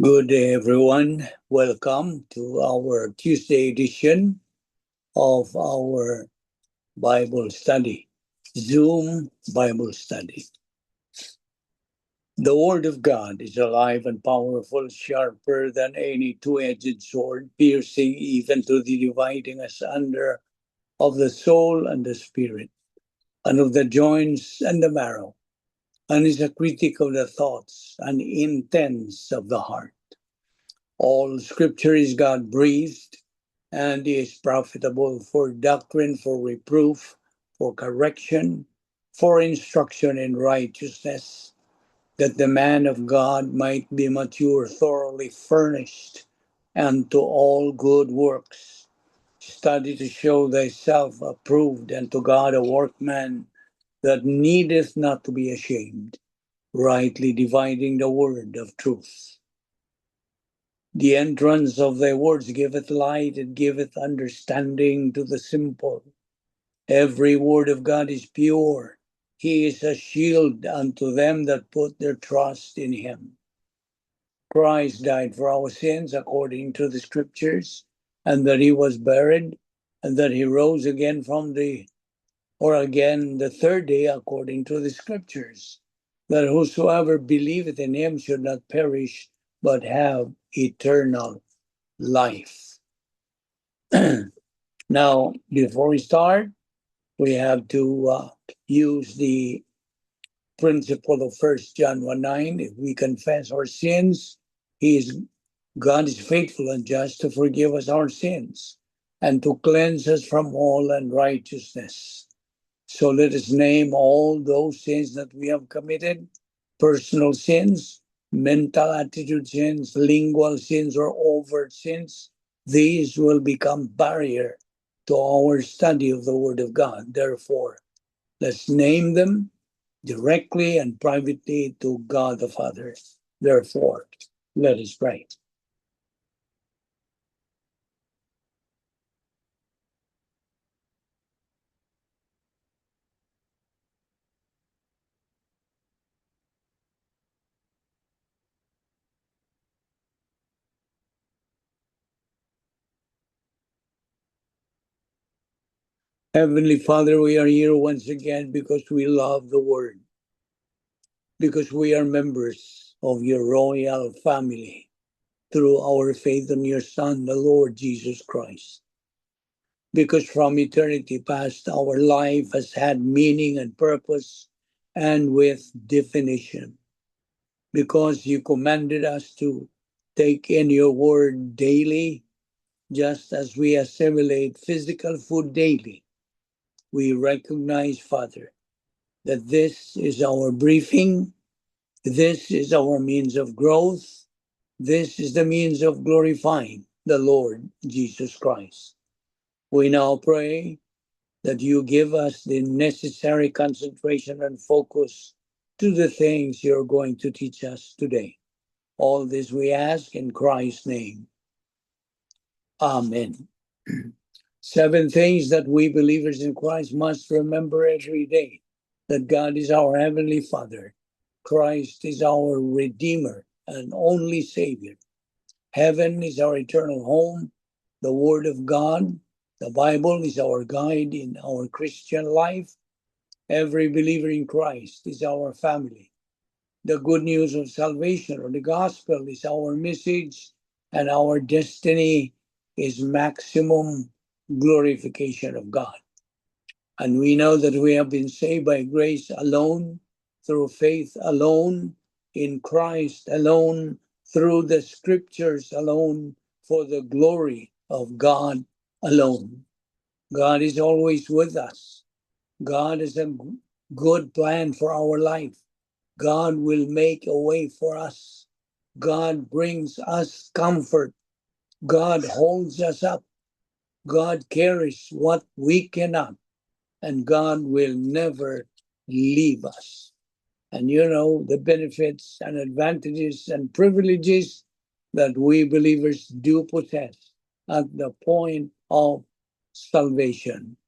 Good day, everyone. Welcome to our Tuesday edition of our Bible study, Zoom Bible study. The Word of God is alive and powerful, sharper than any two edged sword, piercing even to the dividing asunder of the soul and the spirit, and of the joints and the marrow, and is a critic of the thoughts and intents of the heart. All scripture is God breathed and is profitable for doctrine, for reproof, for correction, for instruction in righteousness, that the man of God might be mature, thoroughly furnished unto all good works. Study to show thyself approved unto God, a workman that needeth not to be ashamed, rightly dividing the word of truth. The entrance of thy words giveth light, it giveth understanding to the simple. Every word of God is pure. He is a shield unto them that put their trust in him. Christ died for our sins according to the scriptures, and that he was buried, and that he rose again from the or again the third day according to the scriptures, that whosoever believeth in him should not perish, but have eternal life. Now, before we start, we have to use the principle of 1 John 1:9. If we confess our sins, He is God is faithful and just to forgive us our sins and to cleanse us from all unrighteousness. So let us name all those sins that we have committed: personal sins, mental attitude sins, lingual sins, or overt sins. These will become barrier to our study of the Word of God. Therefore, let's name them directly and privately to God the Father. Therefore, let us pray. Heavenly Father, we are here once again because we love the Word, because we are members of your royal family through our faith in your Son, the Lord Jesus Christ. Because from eternity past, our life has had meaning and purpose and with definition. Because you commanded us to take in your word daily, just as we assimilate physical food daily. We recognize, Father, that this is our briefing, this is our means of growth, this is the means of glorifying the Lord Jesus Christ. We now pray that you give us the necessary concentration and focus to the things you're going to teach us today. All this we ask in Christ's name. Amen. Seven things that we believers in Christ must remember every day: that God is our Heavenly Father, Christ is our Redeemer and only Savior, heaven is our eternal home, the Word of God, the Bible, is our guide in our Christian life, every believer in Christ is our family, the good news of salvation or the gospel is our message, and our destiny is maximum glorification of God. And we know that we have been saved by grace alone, through faith alone, in Christ alone, through the scriptures alone, for the glory of God alone. God is always with us. God has a good plan for our life. God will make a way for us. God brings us comfort. God holds us up. God carries what we cannot, and God will never leave us. And you know the benefits and advantages and privileges that we believers do possess at the point of salvation.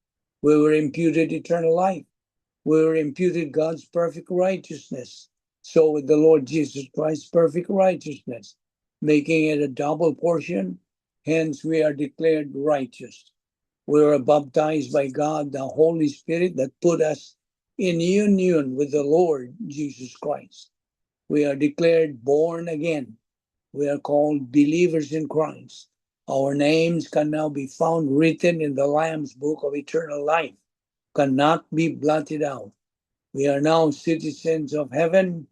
We were imputed eternal life. We were imputed God's perfect righteousness. So with the Lord Jesus Christ's perfect righteousness, making it a double portion. Hence, we are declared righteous. We were baptized by God, the Holy Spirit, that put us in union with the Lord Jesus Christ. We are declared born again. We are called believers in Christ. Our names can now be found written in the Lamb's book of eternal life, cannot be blotted out. We are now citizens of heaven.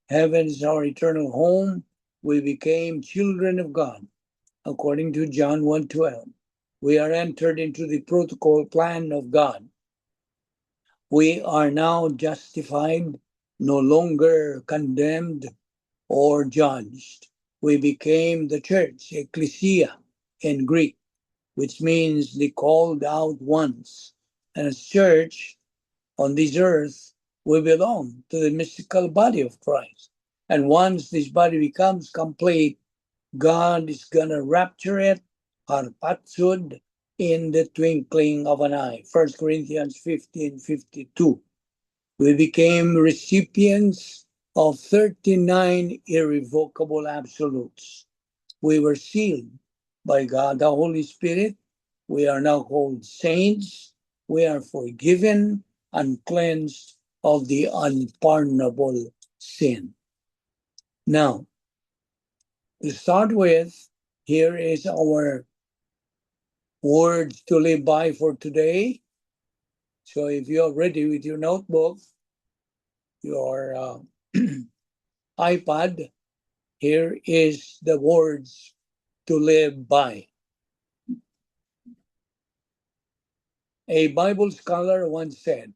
Heaven is our eternal home. We became children of God, according to John 1:12. We are entered into the protocol plan of God. We are now justified, no longer condemned or judged. We became the church, ecclesia in Greek, which means the called out ones. And as church on this earth, we belong to the mystical body of Christ. And once this body becomes complete, God is gonna rapture it, harpatsud, in the twinkling of an eye. 1 Corinthians 15:52. We became recipients of 39 irrevocable absolutes. We were sealed by God the Holy Spirit. We are now called saints. We are forgiven and cleansed of the unpardonable sin. Now, to start with, here is our words to live by for today. So if you're ready with your notebook, your iPad, here is the words to live by. A Bible scholar once said,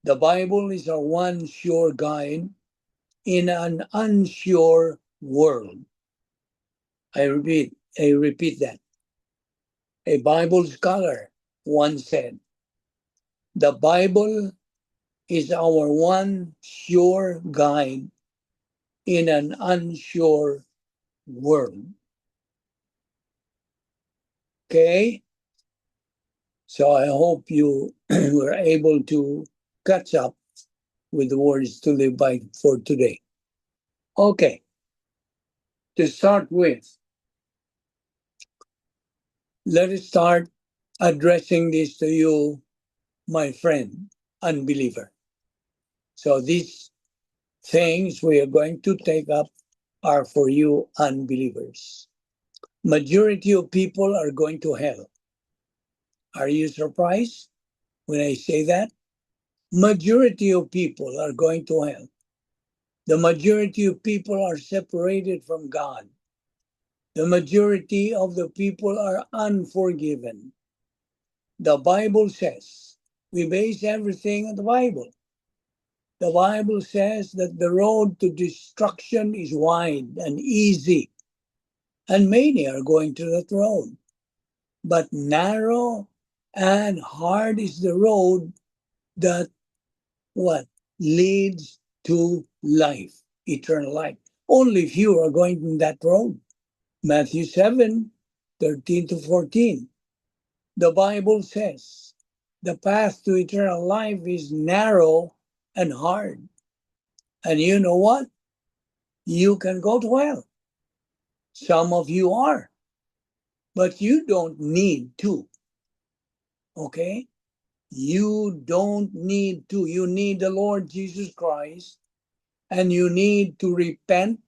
"The Bible is our one sure guide in an unsure world." I repeat that. A Bible scholar once said, "The Bible is our one sure guide in an unsure world." Okay? So I hope you were able to catch up with the words to live by for today. Okay. To start with, let us start addressing this to you, my friend, unbeliever. So these things we are going to take up are for you unbelievers. Majority of people are going to hell. Are you surprised when I say that? Majority of people are going to hell. The majority of people are separated from God. The majority of the people are unforgiven. The Bible says, we base everything on the Bible. The Bible says that the road to destruction is wide and easy, and many are going to that road. But narrow and hard is the road that what leads to life, eternal life. Only few are going in that road. Matthew 7:13 to 14. The Bible says the path to eternal life is narrow and hard. And you know what? You can go to hell. Some of you are, but you don't need to. Okay? You don't need to. You need the Lord Jesus Christ and you need to repent.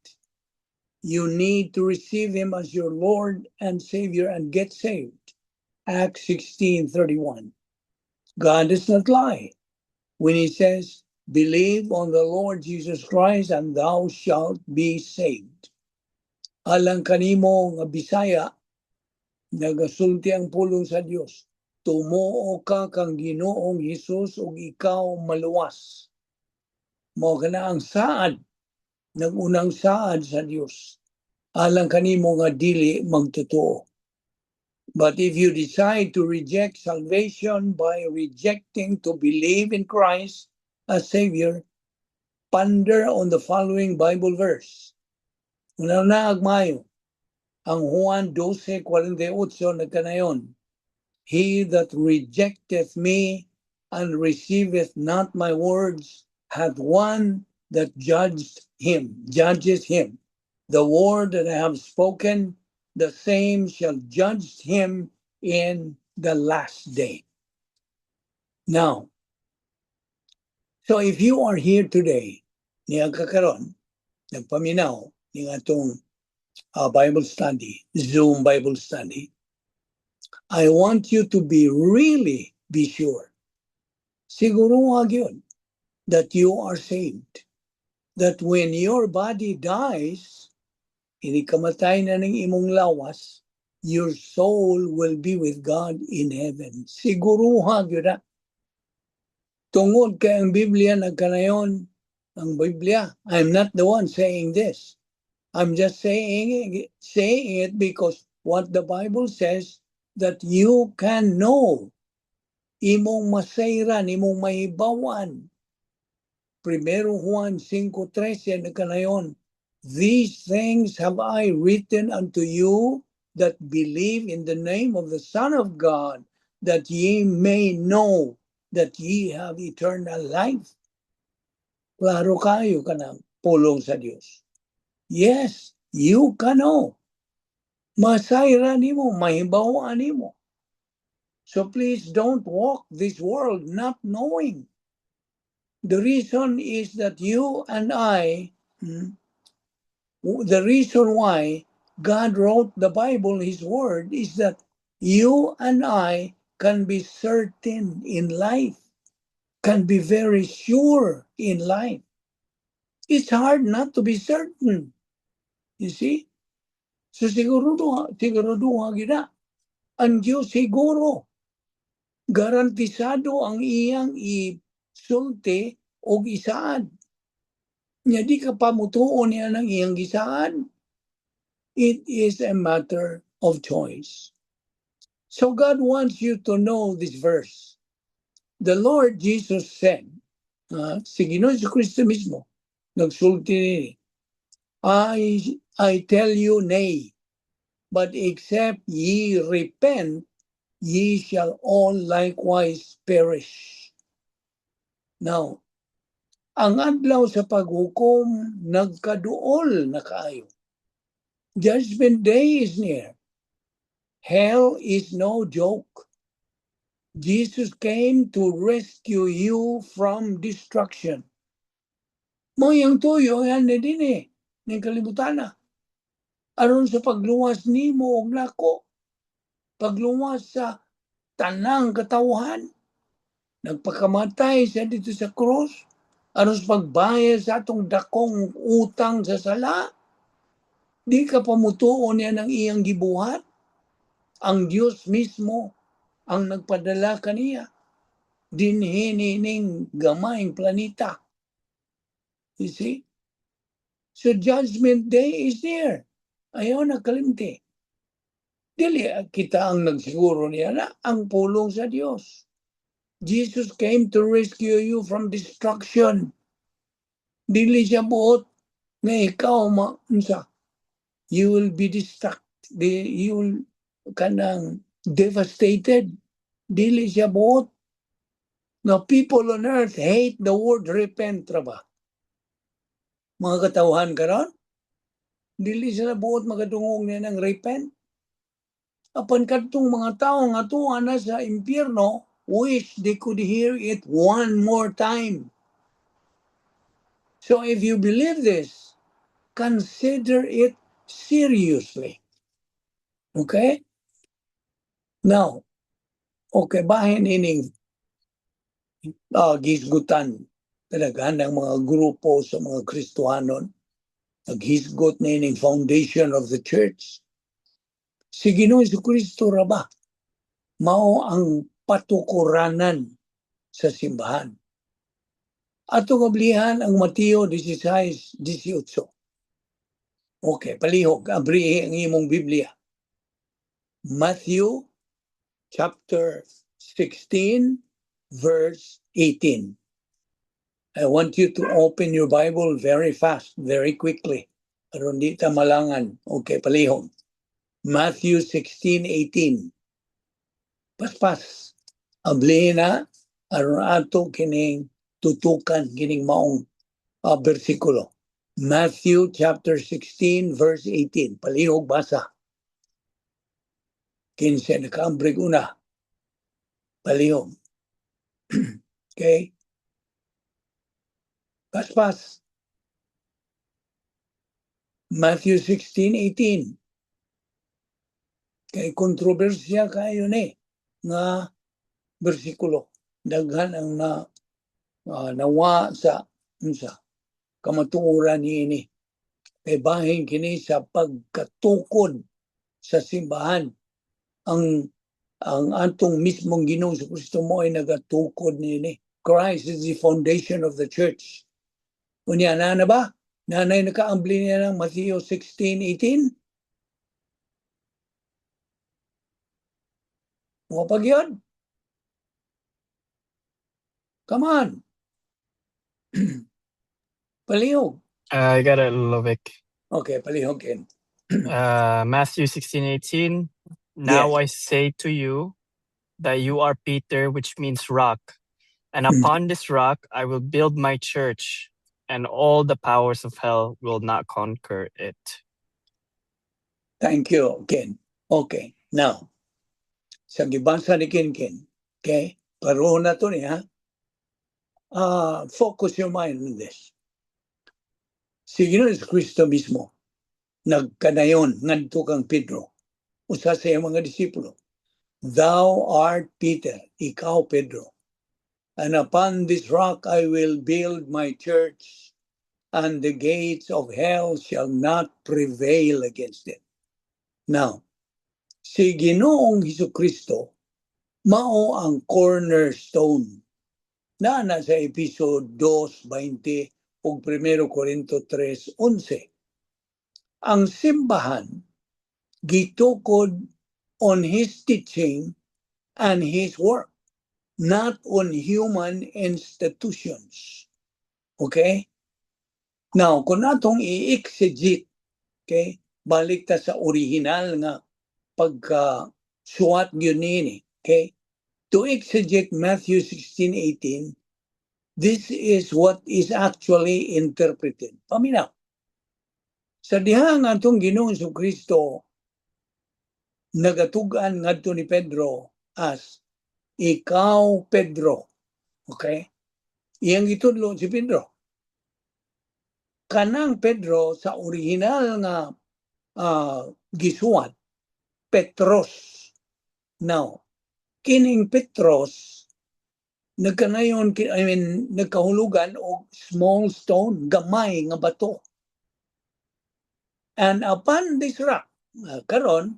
You need to receive him as your Lord and Savior and get saved. Acts 16:31. God does not lie when he says, "Believe on the Lord Jesus Christ and thou shalt be saved." Alang kanimo nga Bisaya, nagasulti ang pulong sa Dios. Tumuo ka kang Ginoong Hesus ug ikaw maluwas. Mao kana ang saad, nag-unang saad sa Dios. Alang kanimo nga dili magtotoo. But if you decide to reject salvation by rejecting to believe in Christ as Savior, ponder on the following Bible verse. Una na agmayo, ang Juan 12:48 nagkanayon, "He that rejecteth me and receiveth not my words hath one that judged him, judges him. The word that I have spoken, the same shall judge him in the last day. Now, so if you are here today, niya ka karon, nagpaminaw ning atong Bible study, Zoom Bible study, I want you to be really be sure. Siguro gyud that you are saved. That when your body dies, inig kamatay na ng imong lawas, your soul will be with God in heaven. Siguruha gyud na. Tungod kay ang Biblia nagkanayon, ang Biblia, I'm not the one saying this. I'm just saying it because what the Bible says, that you can know, imong masayran, imong mahibawan. Primero Juan 5:13 nagkanayon, "These things have I written unto you that believe in the name of the Son of God, that ye may know that ye have eternal life." Klaro kayo kanang pulong sa Dios. Yes, you can know. Masayra nimo, mahibaw nimo. So please don't walk this world not knowing. The reason is that you and I, the reason why God wrote the Bible, His Word, is that you and I can be certain in life, can be very sure in life. It's hard not to be certain. You see? So siguro siguro gina. Ang Diyos siguro garantisado ang iyang isulti og isaad. Nya di ka pa mutuo niya ng iyang gisaad. It is a matter of choice. So God wants you to know this verse. The Lord Jesus said, si Ginoo Kristo mismo, nagsulti nini, "I tell you, nay, but except ye repent, ye shall all likewise perish." Now, ang adlaw sa paghukom nagkaduol na kaayo. Judgment Day is near. Hell is no joke. Jesus came to rescue you from destruction. Mao iyang tuyo yan ni din eh, ning kalibutan na. Aron sa pagluwas nimo og nako, pagluwas sa tanang katawhan, nagpakamatay siya dito sa krus, aron sa pagbayad sa atong dakong utang sa sala. Di ka pa mutuo niya ng iyang gibuhat. Ang Diyos mismo ang nagpadala kaniya dinhi ning gamayng planeta. You see? So Judgment Day is near. Ayaw na kalimti. Dili kita ang nagsiguro niya na ang pulong sa Dios. Jesus came to rescue you from destruction. Dili siya buot nga ikaw ma unsa, you will be destruct, you will kanang devastated. Dili siya buot. Now, people on earth hate the word "repent" ra ba? Mga katawhan karon, dili sila buot makadungog niya ng "repent." Apan kadtong mga tao nga tuwa na sa impyerno wish they could hear it one more time. So if you believe this, consider it seriously. Okay? Now, okay, bahin ining gisgutan talaga ng mga grupo sa mga Kristohanon. Naghisgot na ining foundation of the church. Si Ginoong Kristo ra ba mao ang patukuranan sa simbahan? Atong ablihan ang Mateo 16:18. Okay, palihog, abrihi ang imong Biblia. Matthew chapter 16 verse 18. I want you to open your Bible very fast, very quickly. Aron di ta malangan. Okay, palihog. Matthew 16:18. Paspas. Ablihin na aron ato kining tutukan kining maong bersikulo. Matthew chapter 16 verse 18. Palihog basa. Kinsa nakaambrig una. Palihog. Okay? Paspas. Matthew 16:18. Kay kontrobersya kayo ni nga bersikulo. Daghan ang na nawa sa unsa kamatuoran niini. Kay bahin kini sa pagkatukod sa simbahan. Ang atong mismong Ginoong Kristo mo ay nagatukod niini. Christ is the foundation of the church. Unya na na ba? Nanay nakaambli niya ng Matthew 16:18? Mo pag yun? Come on. Palihog. I got it, Lovic. Okay, palihog Ken. Matthew 16:18. Now Yes. I say to you that you are Peter, which means rock. And upon this rock I will build my church, and all the powers of hell will not conquer it. Thank you, Ken. Okay, now, sa gibasa ni Ken Ken, okay, pareho na to niya. Focus your mind on this. Si Ginoong Kristo mismo, nagkanayon ngadto kang Pedro, usa sa iyang mga disipulo. "Thou art Peter," ikaw Pedro, "and upon this rock I will build my church, and the gates of hell shall not prevail against it." Now, si Ginoong Hesus Kristo mao ang cornerstone. Na na sa Episo 2:20 ug 1 Corinto 3:11. Ang simbahan gitukod on his teaching and his work, not on human institutions. Okay? Now, kung atong i-exegete, okay, balik ta sa original nga pagka suwat gyud niini, okay? To exegete Matthew 16:18, this is what is actually interpreted. Paminaw. Sa diha nga atong Ginoong Kristo nagatug-an ngadto ni Pedro as "Ikaw Pedro." Okay? Iyang gitudlo si Pedro. Kanang Pedro sa original nga gisuwat, Petros. Now, kining Petros nagkanayon, I mean, nagkahulugan og small stone, gamay nga bato. And upon this rock, karon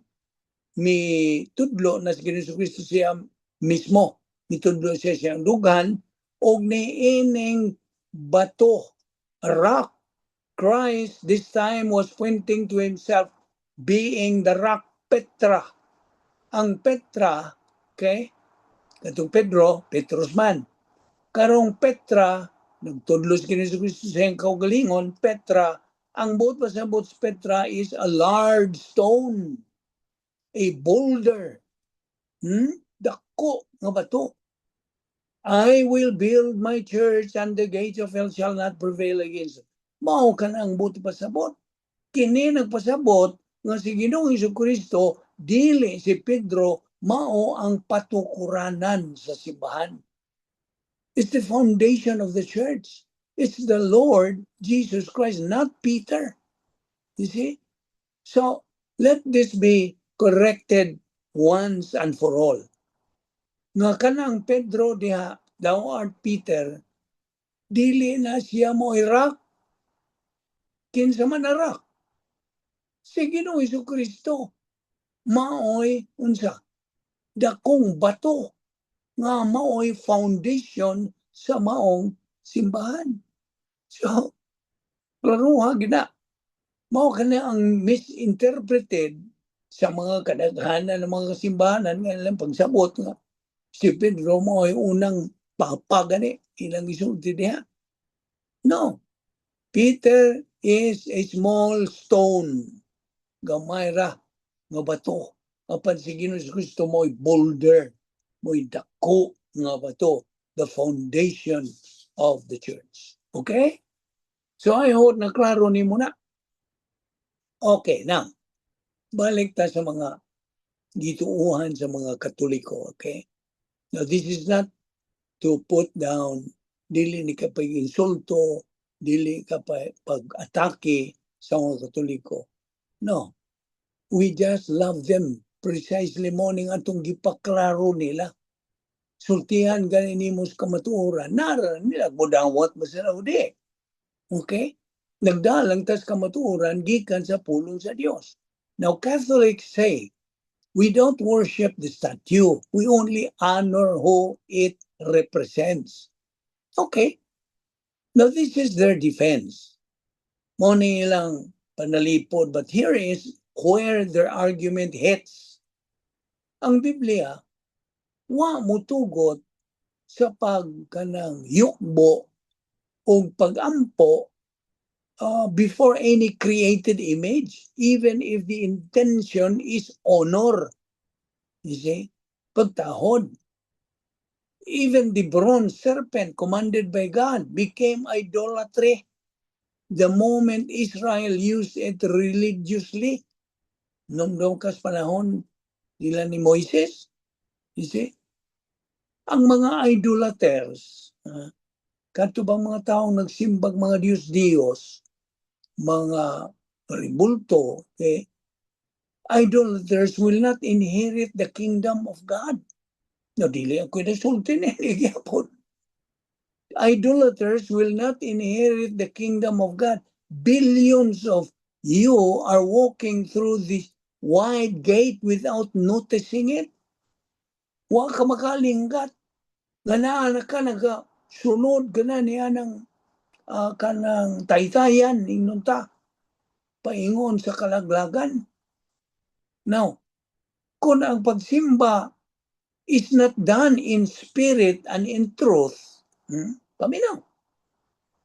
mi tudlo na si Ginoong Kristo siya mismo. Mitudlo siya siyang dughan og niining bato, rock. Christ this time was pointing to himself being the rock Petra. Ang Petra, okay? Katong Pedro, Petros man. Karong Petra, nagtudlo si Ginoong Kristo sa iyang kaugalingon, Petra, ang buot pasabot sa Petra is a large stone, a boulder. Dako nga bato. "I will build my church and the gates of hell shall not prevail against it." Mao kanang buot pasabot. Kini nagpasabot nga si Ginoong Kristo, dili si Pedro, mao ang patukuranan sa simbahan. It's the foundation of the church. It's the Lord Jesus Christ, not Peter. You see? So let this be corrected once and for all. Nga kanang Pedro diha, "Thou art Peter," dili na siya mo rock. Kinsa man na rock? Si Ginoong Kristo. Maoy unsa? Dakong bato nga maoy foundation sa maong simbahan. So, klaruha gina. Mao kani ang misinterpreted sa mga kadaghanan ng mga simbahanan nga ilang pagsabot nga si Pedro mo ay unang papa gani ilang gisulti diha. No. Peter is a small stone. Gamay ra nga bato. Apan si Ginoong Kristo mo'y boulder, mo'y dako nga bato, the foundation of the church. Okay? So I hope na klaro nimo na. Okay, now, balik ta sa mga gituuhan sa mga Katoliko, okay? Now, this is not to put down, dili ni ka pag-insulto, dili ka pa pag-atake sa mga Katoliko. No. We just love them precisely mao ning atong gipaklaro nila. Sultihan gani nimo sa kamatuoran, nara nila mudawat mo sila o di. Okay? Nagdalang tas kamatuoran gikan sa pulong sa Dios. Now, Catholics say, "We don't worship the statue. We only honor who it represents." Okay. Now, this is their defense. Mao ni ilang panalipod. But here is where their argument hits. Ang Biblia, wa mutugot sa pagkanang yukbo o pagampo before any created image, even if the intention is honor. You see? Pagtahod. Even the bronze serpent commanded by God became idolatry the moment Israel used it religiously. Nung kas panahon nila ni Moises. You see? Ang mga idolaters, kadto bang mga taong nagsimbag mga Diyos-Diyos, mga rebulto, okay? Idolaters will not inherit the kingdom of God. No, dili ako nasulti ni gyapon. Idolaters will not inherit the kingdom of God. Billions of you are walking through this wide gate without noticing it. Wa ka makalinggat. Nga na ka naga sunod ka na niya ng kanang taytayan ingnon ta paingon sa kalaglagan. Now, kung ang pagsimba is not done in spirit and in truth, Paminaw.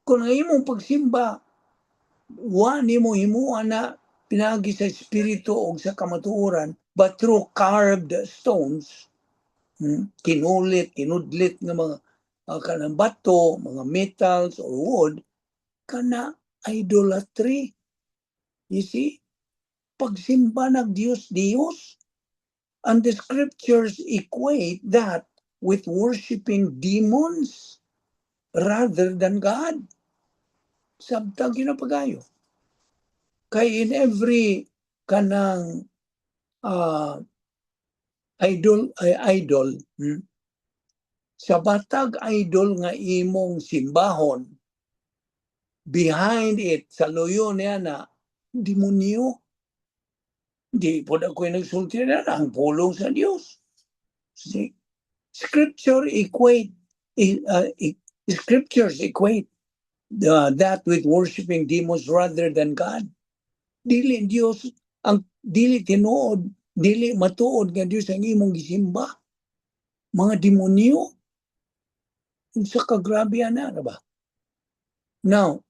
Kung ang imong pagsimba, wa nimo himuan na pinagi sa espiritu o sa kamatuoran, but through carved stones, kinulit, kinudlit nga mga kanang bato, mga metals or wood, kana idolatry. You see? Pagsimba ng Diyos, Diyos. And the scriptures equate that with worshiping demons rather than God. Sabtang ginapagayo. Kay in every kanang idol ay idol, sa batag idol nga imong simbahon, behind it sa luyo niya na demonyo. Di po ako nagsulti na ang pulong sa Dios. See? Scriptures equate that with worshiping demons rather than God. Dili Dios ang dili tinuod, dili matuod nga Dios ang imong gisimba. Mga demonyo. Unsa ka grabe ana ba? Now,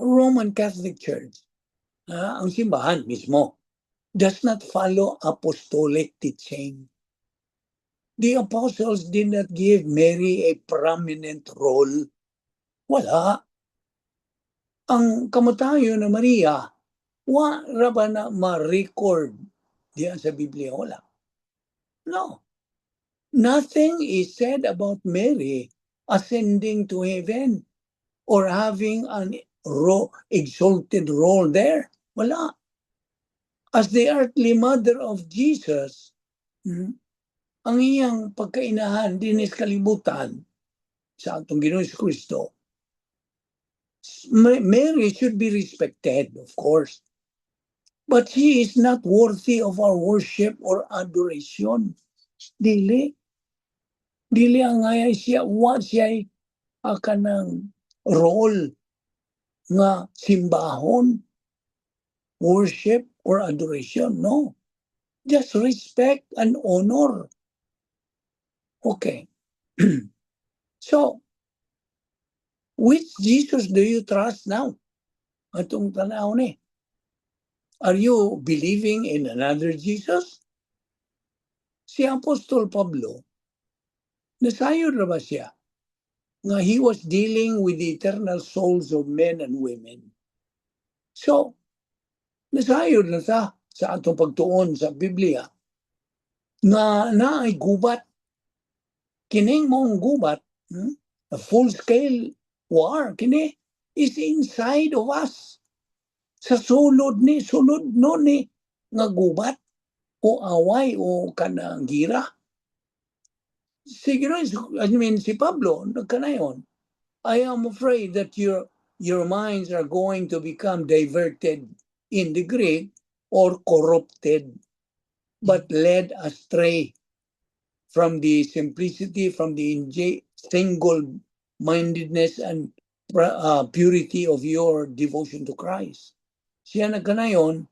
Roman Catholic Church, ang simbahan mismo, does not follow apostolic teaching. The apostles did not give Mary a prominent role. Wala. Ang kamatayon na Maria, wa ra ba na ma-record diyan sa Biblia? Wala. No. Nothing is said about Mary ascending to heaven or having an exalted role there. Wala. As the earthly mother of Jesus, ang iyang pagkainahan dinhi sa kalibutan sa atong Ginoong Kristo, Mary should be respected, of course. But she is not worthy of our worship or adoration. Dili. Dili ang ay siya, wa siya kanang role nga simbahon, worship or adoration. No. Just respect and honor. Okay. So, which Jesus do you trust now? Atong tanaw ni. Are you believing in another Jesus? Si Apostol Pablo, nasayod na ba siya? Nga he was dealing with the eternal souls of men and women. So, nasayod na ta sa atong pagtuon sa Biblia nga naay gubat. Kining maong gubat, a full-scale war, kini is inside of us. Sa sulod ni, sulod no ni, nga gubat o away o kanang gira. Sige, I mean, si Pablo, nagkanayon, "I am afraid that your minds are going to become diverted," in the Greek, or corrupted, but led astray from the simplicity, from the single-mindedness and purity of your devotion to Christ. Siya nagkanayon,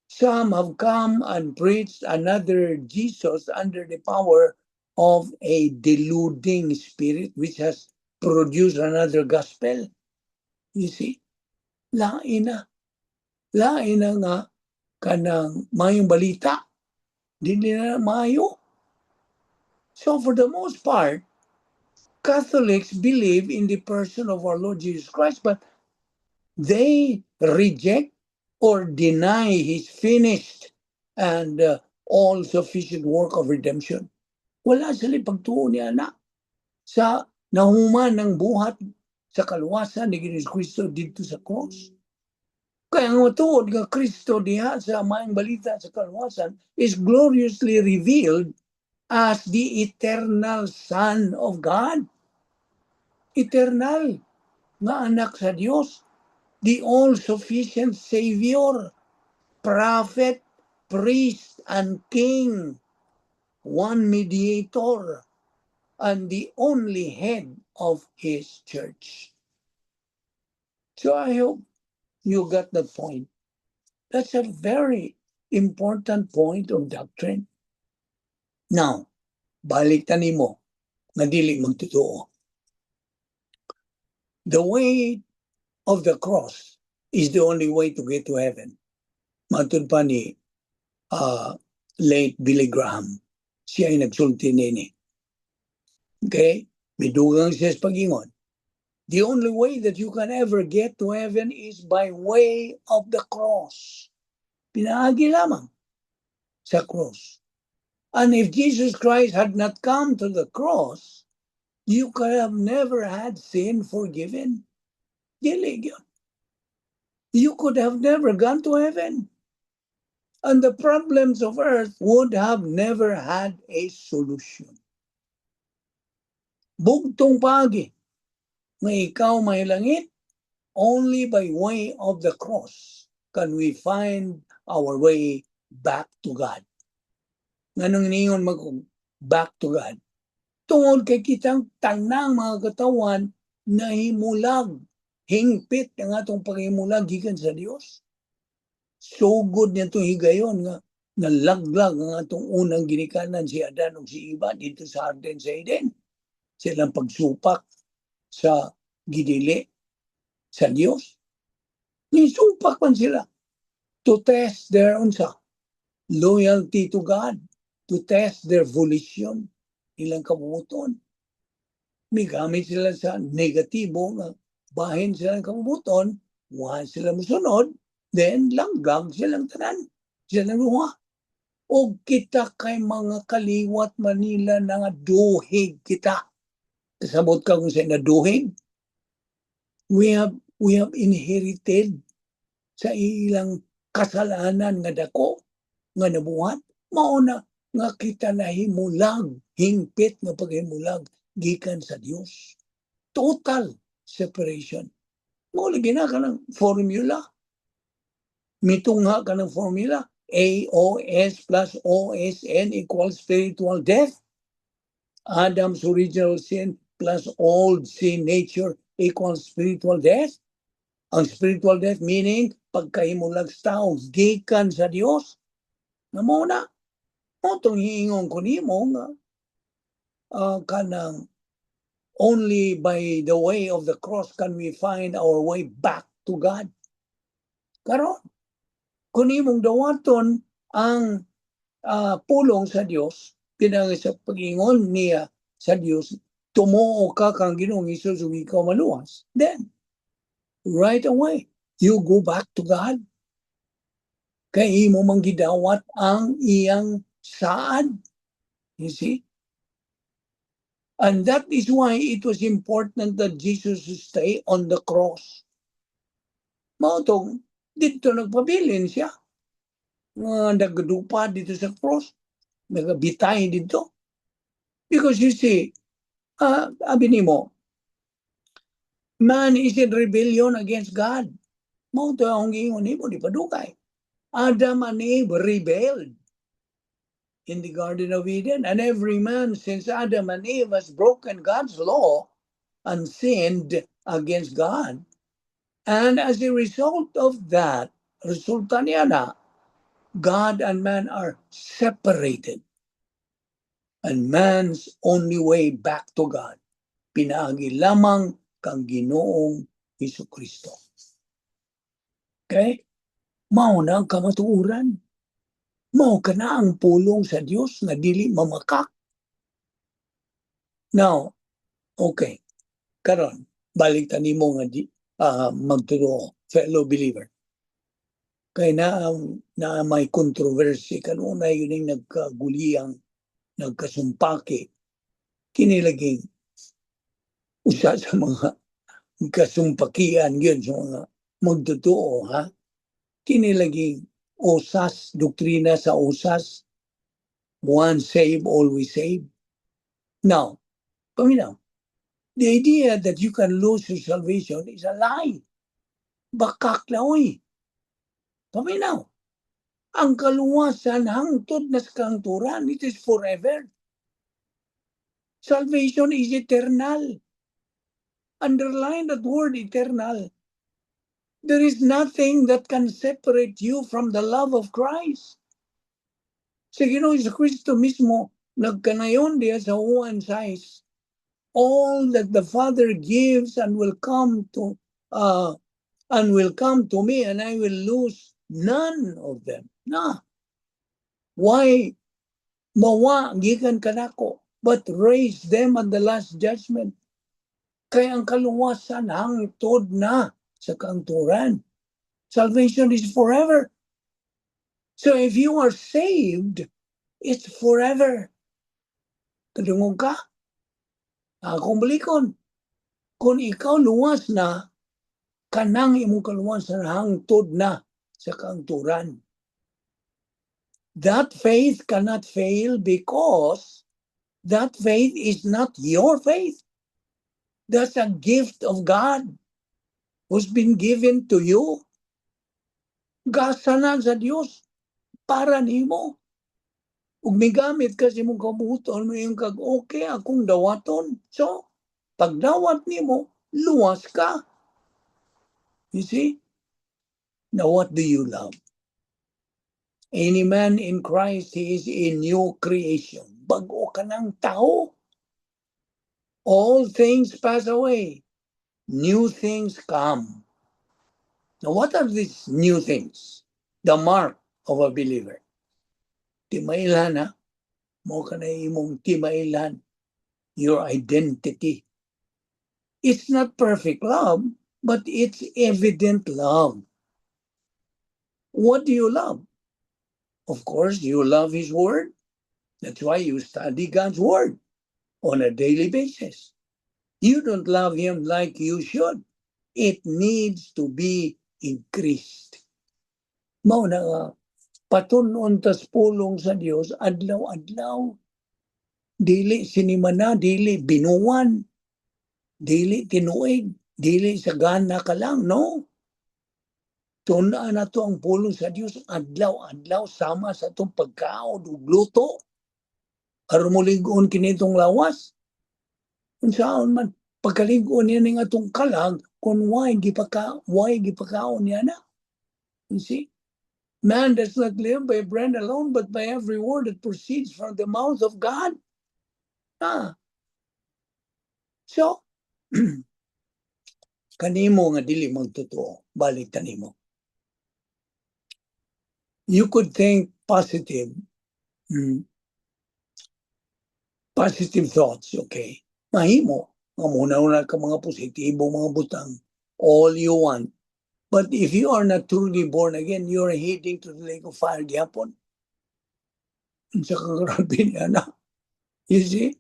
"Some have come and preached another Jesus under the power of a deluding spirit which has produced another gospel." You see? Lain na. Lain na nga kanang mayong balita. Dili na maayo. So for the most part, Catholics believe in the person of our Lord Jesus Christ, but they reject or deny his finished and all-sufficient work of redemption. Wala sila pagtuo niya na sa nahuman ng buhat sa kaluwasan ni Ginoong Kristo dito sa cross. Kaya ang matuod nga Kristo diha sa maayong balita sa kaluwasan is gloriously revealed as the eternal Son of God. Eternal nga anak sa Dios, the all-sufficient Savior, prophet, priest, and king, one mediator, and the only head of his church. So I hope you got the point. That's a very important point of doctrine. Now, balik ta nimo nga dili magtotoo. The way of the cross is the only way to get to heaven. Matud pa ni late Billy Graham. Siya ay nagsulti nini. Okay? Midugang siya sa pag-ingon. The only way that you can ever get to heaven is by way of the cross. Pinaagi lamang sa cross. And if Jesus Christ had not come to the cross, you could have never had sin forgiven. Dili gyud. You could have never gone to heaven. And the problems of earth would have never had a solution. Bugtong paagi nga ikaw mahilangit, only by way of the cross can we find our way back to God. Nganong niingon mag back to God? Tungod kay kitang tanang mga katawan nahimulag, hingpit ang atong paghimulag gikan sa Dios. Sugod niya itong higayon nga nalaglag ang atong unang ginikanan, si Adan ug si Eva, dito sa Garden sa Eden. Silang pagsupak sa gidili sa Dios. Nisupak man sila to test their unsa loyalty to God, to test their volition, ilang kabumuton. Migamit sila sa negatibo nga bahin sila ng kabumuton, wa sila musunod, then langgang silang tanan. Sila duha. O kita kay mga kaliwat Manila na nga duhig kita. Kasabot ka kung sa naduhig? We have inherited sa ilang kasalanan nga dako nga nabuhat. Mao na nga kita nahimulag, hingpit nga paghimulag gikan sa Dios. Total separation. Mao lagi na ka ng formula. Mitungha ka ng formula. AOS plus OSN equals spiritual death. Adam's original sin plus old sin nature equals spiritual death. Ang spiritual death meaning pagkahimulag sa tao gikan sa Dios. Na mao na. Mao tong hiingon ko nimo nga kanang only by the way of the cross can we find our way back to God. Karon, kung imong dawaton ang pulong sa Dios, pinang sa pag-ingon niya sa Dios, Tumuo ka kang Ginoong Hesus ug ikaw maluwas, then right away you go back to God. Kay imo mang gidawat ang iyang saad. You see? And that is why it was important that Jesus stay on the cross. Mao tong didto nagpabilin siya. Nga nagdupa didto sa cross. Nagabitay didto. Because you see, abi nimo, man is in rebellion against God. Mao to ang giingon nimo, di pa dugay. Adam and Eve rebelled in the Garden of Eden. And every man since Adam and Eve has broken God's law and sinned against God. And as a result of that, resulta niya na, God and man are separated. And man's only way back to God, pinaagi lamang kang Ginoong Hesus Kristo. Okay? Mao na ang kamatuoran. Mao kana ang pulong sa Dios nga dili mamakak. Now, okay. Karon, balik ta nimo nga di, magtotoo, fellow believer. Kay na may controversy kanunay yun yung nagkaguliyang nagkasumpaki kini laging usa sa mga kasumpakian yun sa mga magtotoo, ha, kini laging OSAS, doktrina sa OSAS, once saved, always saved. Now, paminaw, the idea that you can lose your salvation is a lie. Bakak na, oy. Paminaw, ang kaluwasan hangtod na sa kahangturan. It is forever. Salvation is eternal. Underline that word, "eternal." There is nothing that can separate you from the love of Christ. Sa Ginoo Kristo mismo, nagkanayon diya sa Juan 6, "All that the Father gives and will come to me, and I will lose none of them." Na. Why mawa gikan kanako, but raise them at the last judgment. Kaya ang kaluwasan hangtod na sa kahangturan. Salvation is forever. So if you are saved, it's forever. Kadungog ka? Akong balikon. Kung ikaw luwas na, kanang imong kaluwasan hangtod na sa kahangturan. That faith cannot fail because that faith is not your faith. That's a gift of God who's been given to you. Gasa na sa Dios para nimo. Ug migamit ka sa imong kabubut-on mo yung kag okay akong dawaton. So, pagdawat nimo, luwas ka. You see? Now what do you love? Any man in Christ, he is a new creation. Bago ka ng tao. All things pass away. New things come. Now, what are these new things? The mark of a believer. Timailhan, ha? Mao kana imong timailhan. Your identity. It's not perfect love, but it's evident love. What do you love? Of course, you love His Word. That's why you study God's Word on a daily basis. You don't love Him like you should. It needs to be increased. Mao na nga, patun-on tas pulong sa Dios adlaw-adlaw. Dili sinimana, dili binuwan, dili tinuig, dili sa gana ka lang, no? Tun-an nato ang pulong sa Dios adlaw-adlaw sama sa atong pagkaon ug luto. Aron molig-on kini atong lawas. Unsaon man pagkalig-on niya ning atong kalag kung why gipakaon niya na. You see? Man does not live by bread alone, but by every word that proceeds from the mouth of God. Ah. So, kanimo nga dili magtotoo, balik kanimo. You could think positive, positive thoughts, okay? Mahimo nga mohuna-huna ka mga positibo mga butang all you want. But if you are not truly born again, you are heading to the lake of fire gyapon. Unsa ka grabe niya na. You see?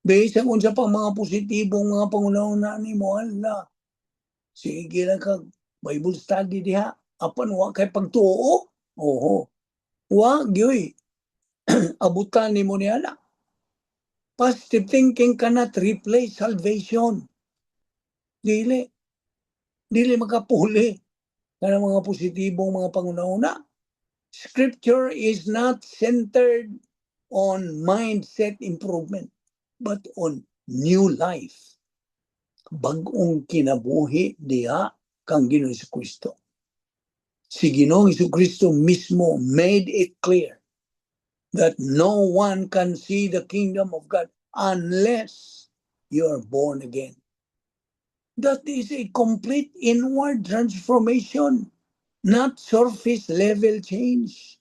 Based sa unsa pa mga positibong mga panghuna-huna nimo, hala. Sige lang ka Bible study diha. Apan wa kay pagtuo. Oho. Wa gyoy. Abutan nimo niya na. Positive thinking cannot replace salvation. Dili. Dili makapuli kanang mga positibong mga panghuna-huna. Scripture is not centered on mindset improvement, but on new life. Bag-ong kinabuhi diha kang Ginoong Kristo. Si Ginoong Kristo mismo made it clear that no one can see the kingdom of God unless you are born again. That is a complete inward transformation, not surface level change.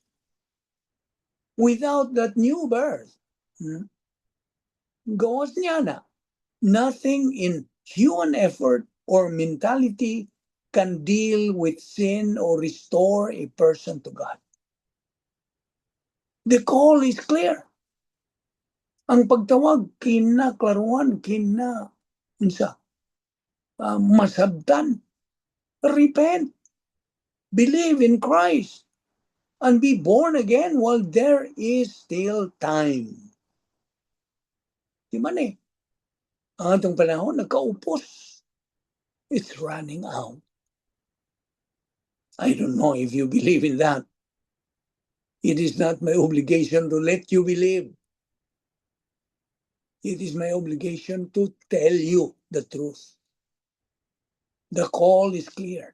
Without that new birth, gawas niya na, nothing in human effort or mentality can deal with sin or restore a person to God. The call is clear. Ang pagtawag, kinaklaruan, kina, unsa, masabtan. Repent. Believe in Christ and be born again while there is still time. Di man eh. Ang atong panahon, nagkaupos. It's running out. I don't know if you believe in that. It is not my obligation to let you believe. It is my obligation to tell you the truth. The call is clear.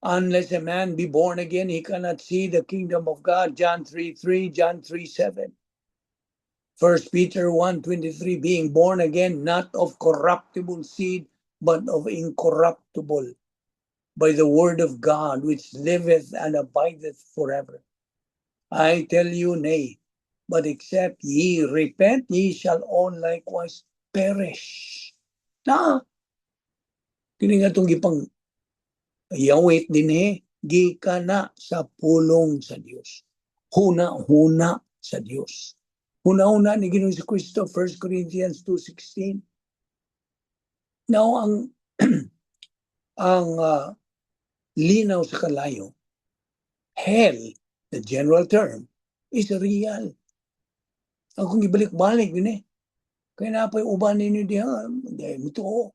Unless a man be born again, he cannot see the kingdom of God. John 3:3, John 3:7. 1 Peter 1:23, being born again, not of corruptible seed, but of incorruptible, by the word of God, which liveth and abideth forever. I tell you, nay, but except ye repent, ye shall all likewise perish. Na, kini nga itong gipang yawit dinhi, gikan na sa pulong sa Dios. Huna-huna sa Dios. Huna-huna ni Ginoong Kristo, 1 Corinthians 2:16. Now, ang linaw sa kalayo, hell, the general term, is real. Akong ibalik-balik din eh. Kaya naa pa'y uban ninyo diha, hindi mo to.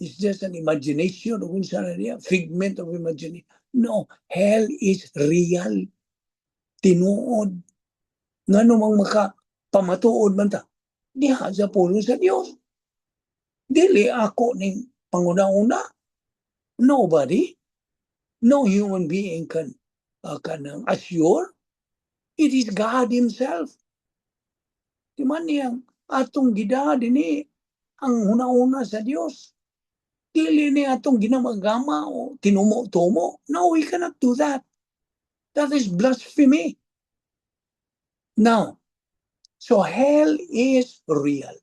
It's just an imagination o kung saan na diha, figment of imagination. No, hell is real. Tinuod. Ngano mang maka pamatuod man ta? Diha sa pulong sa Dios. Dili ako ning panghuna-huna. Nobody, no human being can kanang assure. It is God Himself. Di man niyang atong gida dinhi ang huna-huna sa Dios. Dili ni atong ginamagama o tinumo-tumo. No, we cannot do that. That is blasphemy. Now, so hell is real.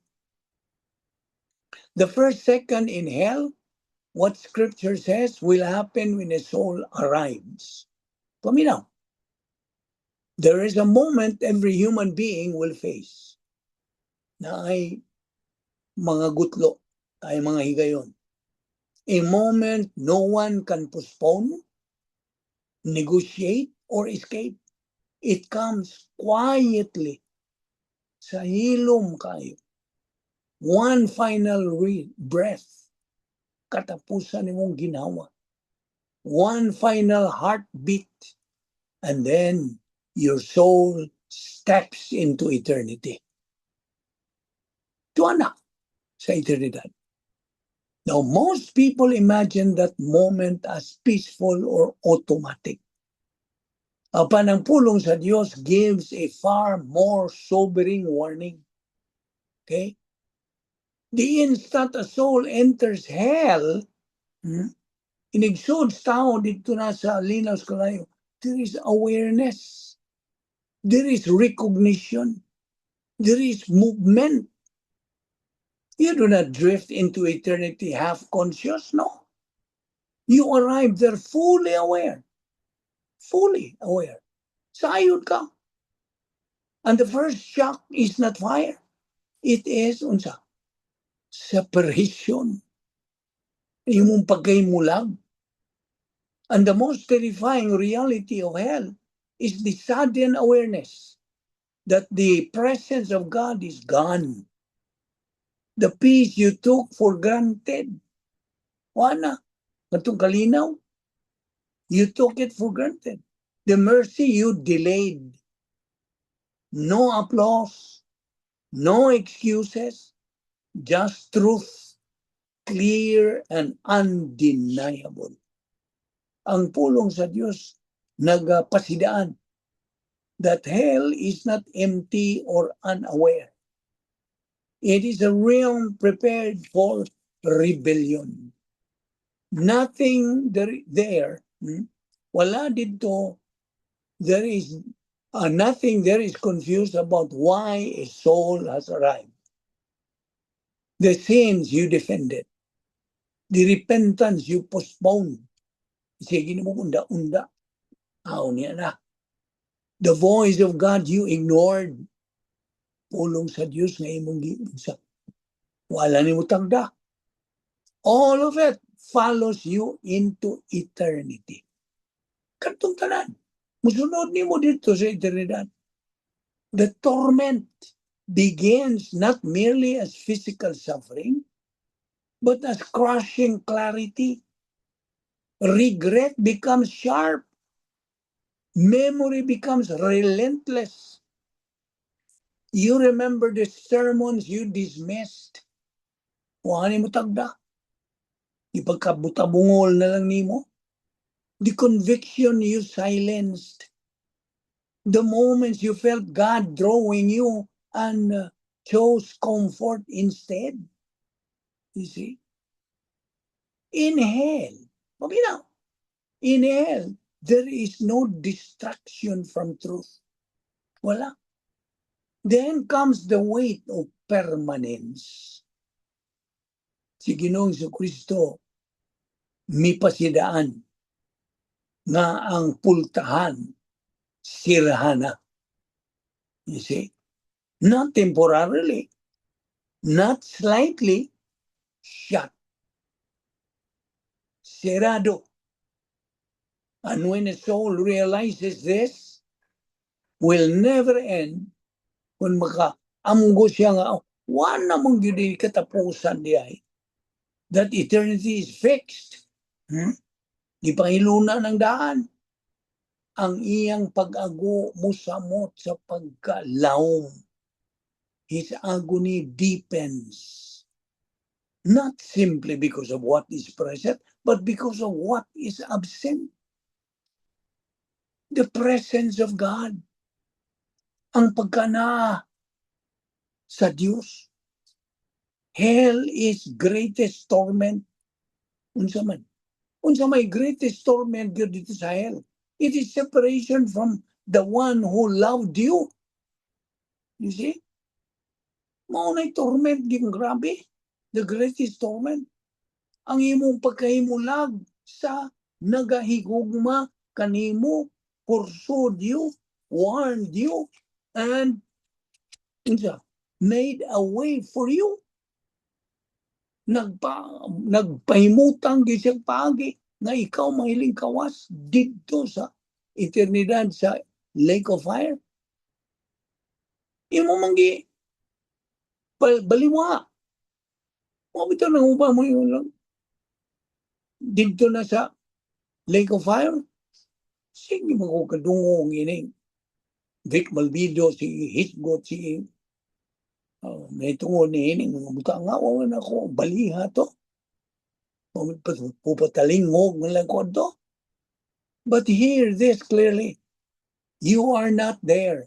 The first second in hell, what Scripture says will happen when a soul arrives. Paminaw. There is a moment every human being will face naay mga gutlo, ay mga higayon. A moment no one can postpone, negotiate, or escape. It comes quietly sa hilom kayo. One final breath, katapusan nimong ginawa. One final heartbeat, and then your soul steps into eternity. Tuwa na sa eternidad. Now, most people imagine that moment as peaceful or automatic. Apan ang pulong sa Dios gives a far more sobering warning. Okay? The instant a soul enters hell, inigsud sa tao dito na sa linaw sa kalayo, there is awareness. There is recognition. There is movement. You do not drift into eternity half conscious, no. You arrive there fully aware. Fully aware. Sayod ka. And the first shock is not fire. It is unsa? Separation. Imong pagkahimulag. And the most terrifying reality of hell is the sudden awareness that the presence of God is gone. The peace you took for granted. Wala. Katong kalinaw, you took it for granted. The mercy you delayed. No applause, no excuses, just truth, clear and undeniable. Ang pulong sa Diyos nagapasidaan that hell is not empty or unaware. It is a realm prepared for rebellion. Nothing there, wala didto, there is nothing there is confused about why a soul has arrived. The sins you defended, the repentance you postponed, sige mo unda-unda, aw niya na. The voice of God you ignored, pulong sa Dios nga imong giunsa. Wala nimo tagda. All of it follows you into eternity. Katong tanan. Musunod nimo didto sa eternidad. The torment begins not merely as physical suffering, but as crushing clarity. Regret becomes sharp. Memory becomes relentless. You remember the sermons you dismissed. Wa mo tagda. Ipagkabutabungol na lang nimo. The conviction you silenced. The moments you felt God drawing you and chose comfort instead. You see? In hell, paminaw. In hell, there is no distraction from truth. Wala. Then comes the weight of permanence. Si Ginoong Kristo mipasidaan nga ang pultahan sirhana. You see? Not temporarily, not slightly, shut. Cerrado. And when a soul realizes this, will never end, kung maka-amgo siya nga, wala mong gyud katapusan diay. That eternity is fixed. Gipangiluna ng daan. Ang iyang pag-ago musamot sa pagkalawom. His agony deepens. Not simply because of what is present, but because of what is absent. The presence of God. Ang pagkana sa Diyos. Hell is greatest torment. Unsa man? Unsa may greatest torment gyud didto sa hell? It is separation from the one who loved you. You see? Mao na torment gyud, grabe. The greatest torment. Ang imong pagkahimulag sa nagahigugma kanimo, pursued you, warned you, and unsa, made a way for you. Nagpahimutang gyud siya paagi nga ikaw mahiling kawas didto sa eternidad sa lake of fire. Imo man gi baliwa. Mao bitaw nang uban mo yun lang. Didto na sa lake of fire. Sige mo ko kadungog ini. Vic Malvido, si Hisgot, si may tungod ni ini mga butang nga wa na ko baliha to. Pupatalingog man lang ko to. But hear this clearly. You are not there.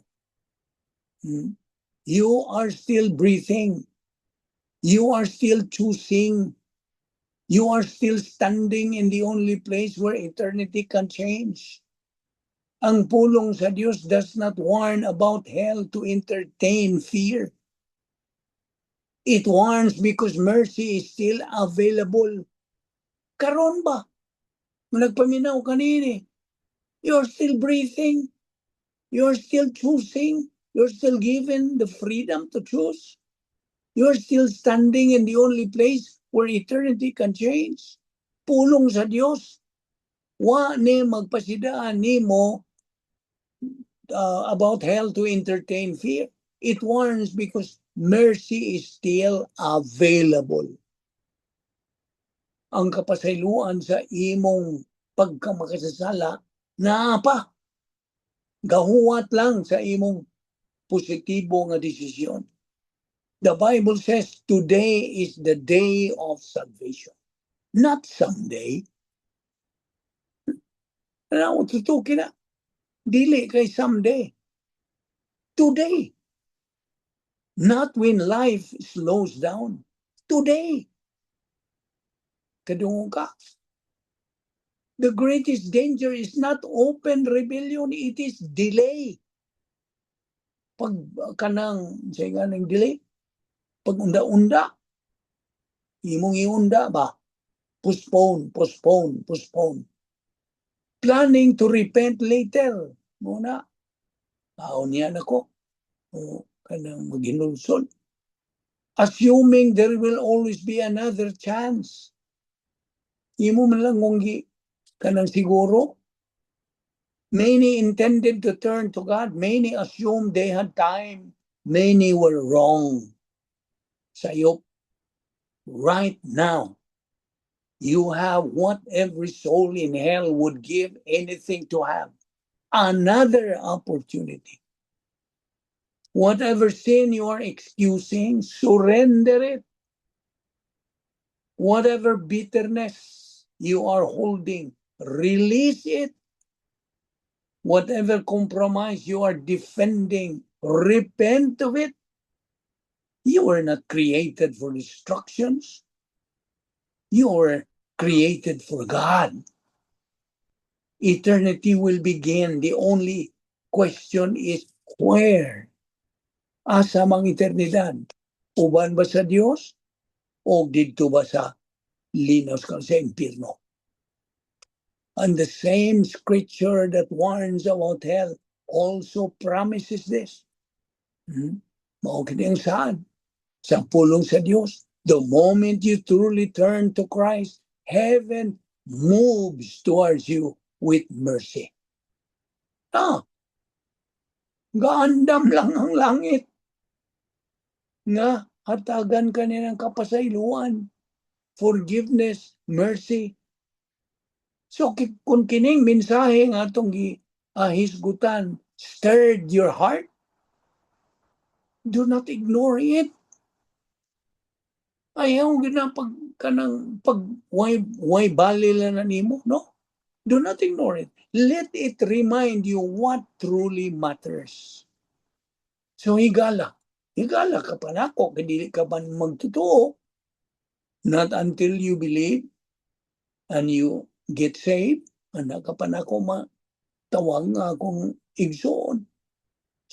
You are still breathing. You are still choosing. You are still standing in the only place where eternity can change. Ang pulong sa Diyos does not warn about hell to entertain fear. It warns because mercy is still available. Karon ba? Nagpaminaw ka nini. You're still breathing. You're still choosing. You're still given the freedom to choose. You're still standing in the only place where eternity can change. Pulong sa Dios. Wa ni magpasidaan nimo about hell to entertain fear. It warns because mercy is still available. Ang kapasayloan sa imong pagkamakasasala naa pa. Gahuwat lang sa imong positibo nga desisyon. The Bible says today is the day of salvation. Not someday. Ano, tutukin na. Dili kay someday. Today. Not when life slows down. Today. Kadungog ka. The greatest danger is not open rebellion, it is delay. Pag kanang, say nga ng delay, pag unda-unda, imong iunda ba? Postpone, postpone, postpone. Planning to repent later. Muna, taon niya nako. O kanang maghinulsol. Assuming there will always be another chance. Imo man lang kung kanang siguro. Many intended to turn to God. Many assumed they had time. Many were wrong. Sayop, right now, you have what every soul in hell would give anything to have. Another opportunity. Whatever sin you are excusing, surrender it. Whatever bitterness you are holding, release it. Whatever compromise you are defending, repent of it. You were not created for destructions. You were created for God. Eternity will begin. The only question is where? Asa mang eternidad? Uban ba sa Dios? O didto ba sa linaw sa impyerno? And the same scripture that warns about hell also promises this. Mao kini ang saad sa pulong sa Dios. The moment you truly turn to Christ, heaven moves towards you with mercy. Ah, gaandam lang ang langit nga hatagan ka niya ng kapasayloan, forgiveness, mercy. So kung kining mensahe nga atong hisgutan stirred your heart, do not ignore it. Ayaw gina pag kanang pag way bali lang na nimo, no? Do not ignore it. Let it remind you what truly matters. So higala. Higala ka pa nako, kay dili ka man magtotoo. Not until you believe and you get saved, ana ka pa nako matawag nga akong igsoon.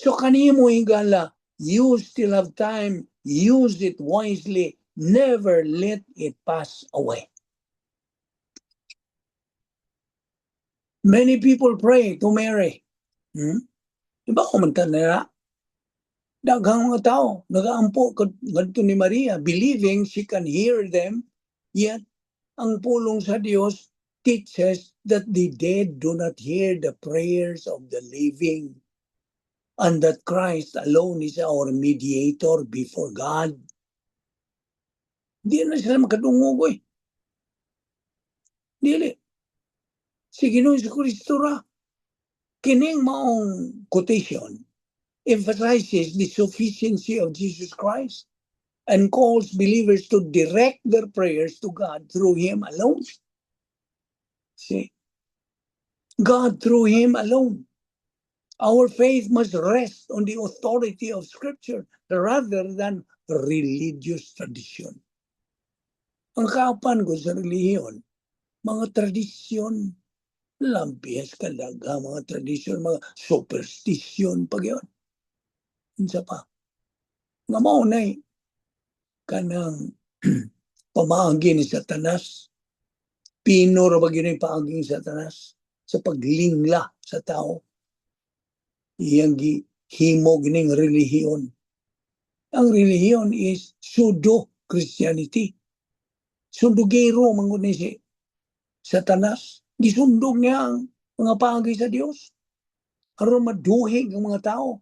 So kanimo higala, you still have time, use it wisely, never let it pass away. Many people pray to Mary. Diba kumanta nila? Daghang mga tao, nagaampo ngadto ni Maria, believing she can hear them, yet ang pulong sa Dios teaches that the dead do not hear the prayers of the living and that Christ alone is our mediator before God. Di na sila makadungog eh. Dili. Si Ginoong Kristo ra. Kining maong quotation emphasizes the sufficiency of Jesus Christ and calls believers to direct their prayers to God through Him alone. See? God through Him alone. Our faith must rest on the authority of Scripture rather than religious tradition. Ang kauban ko sa relihiyon, mga tradisyon, lampihas kalaga, mga tradisyon, mga superstition pag yun. Unsa pa? Nga mao na. Kanang pamaagi ni Satanas. Pino ra ba gyud ni paagi ni Satanas sa paglingla sa tao. Iyang gihimo gining relihiyon. Ang relihiyon is pseudo Christianity. Sundugero man gud ni si Satanas. Gisundog niya ang mga paagi sa Dios aron maduhig ang mga tao.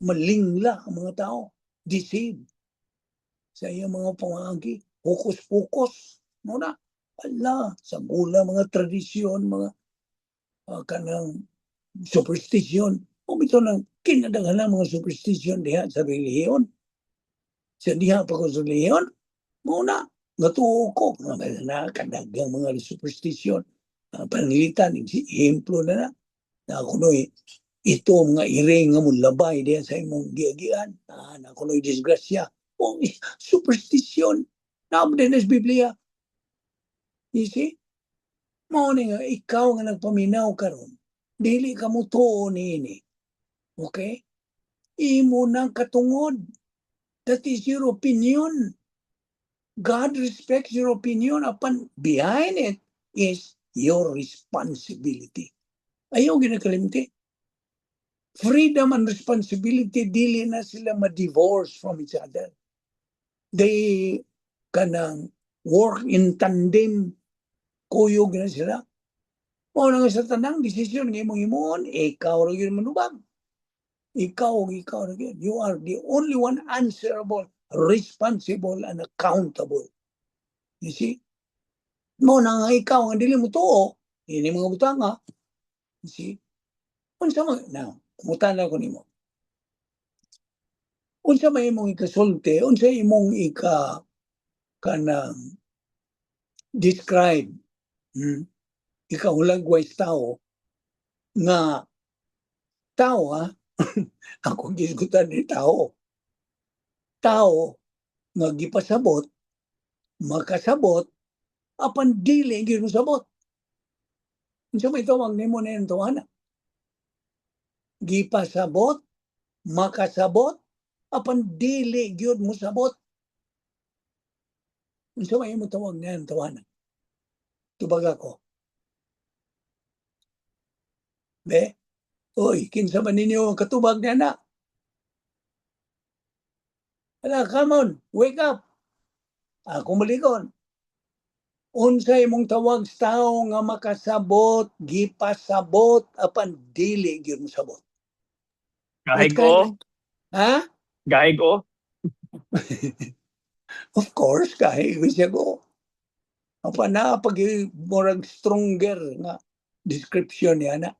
Malingla ang mga tao. Deceive sa iyang mga pamaagi. Hocus-pocus. Mao na. Ala, sa gula mga tradisyon, mga kanang superstition. O bitaw nang kinadaghan mga superstition diha sa relihiyon. Sa diha pa ko sa relihiyon, mao na, natuo ko. Na kadaghang mga superstition. Pananglitan, ehemplo na na. Na kunoy ito mga iring nga molabay diha sa imong giagian. Na kunoy disgrasya. Oh, superstition. Naa din sa Biblia. You see? Mao ni nga ikaw nga nagpaminaw karon, dili ka mo tuo niini. Okay? Imo nang katungod. That is your opinion. God respects your opinion. Apan behind it is your responsibility. Ayaw ginakalimti. Freedom and responsibility, dili na sila ma-divorce from each other. They kanang work in tandem. Kuyog na sila. Mao na nga sa tanang desisyon nga imong himuon, ikaw ra gyud manubag. Ikaw ra gyud. You are the only one answerable, responsible, and accountable. You see? Mao na nga ikaw nga dili mo tuo, ini mga butanga. You see? Unsa man now, mutana ko nimo. Unsa may imong ikasulti, unsa imong ika kanang describe, ikahulagway sa tao nga tao ha, ako gisgutan ni tao, tao nga gipasabot, makasabot, apan dili gyud mosabot? Unsa may tawag nimo na yung tawhana? Gipasabot, makasabot, apan dili gyud mosabot. Unsa may imong tawag na yung tawhana? Tubag ako. Be? Oy, kinsa man ninyo ang katubag niya na? Ala, come on, wake up. Ako malikon. Unsa imong tawag sa tao nga makasabot, gipasabot, apan dili gyud mosabot? Gahig What kind o. Ha? Gahig o. Of course, kahit siya ko. Apan na pag murag stronger nga description niya na.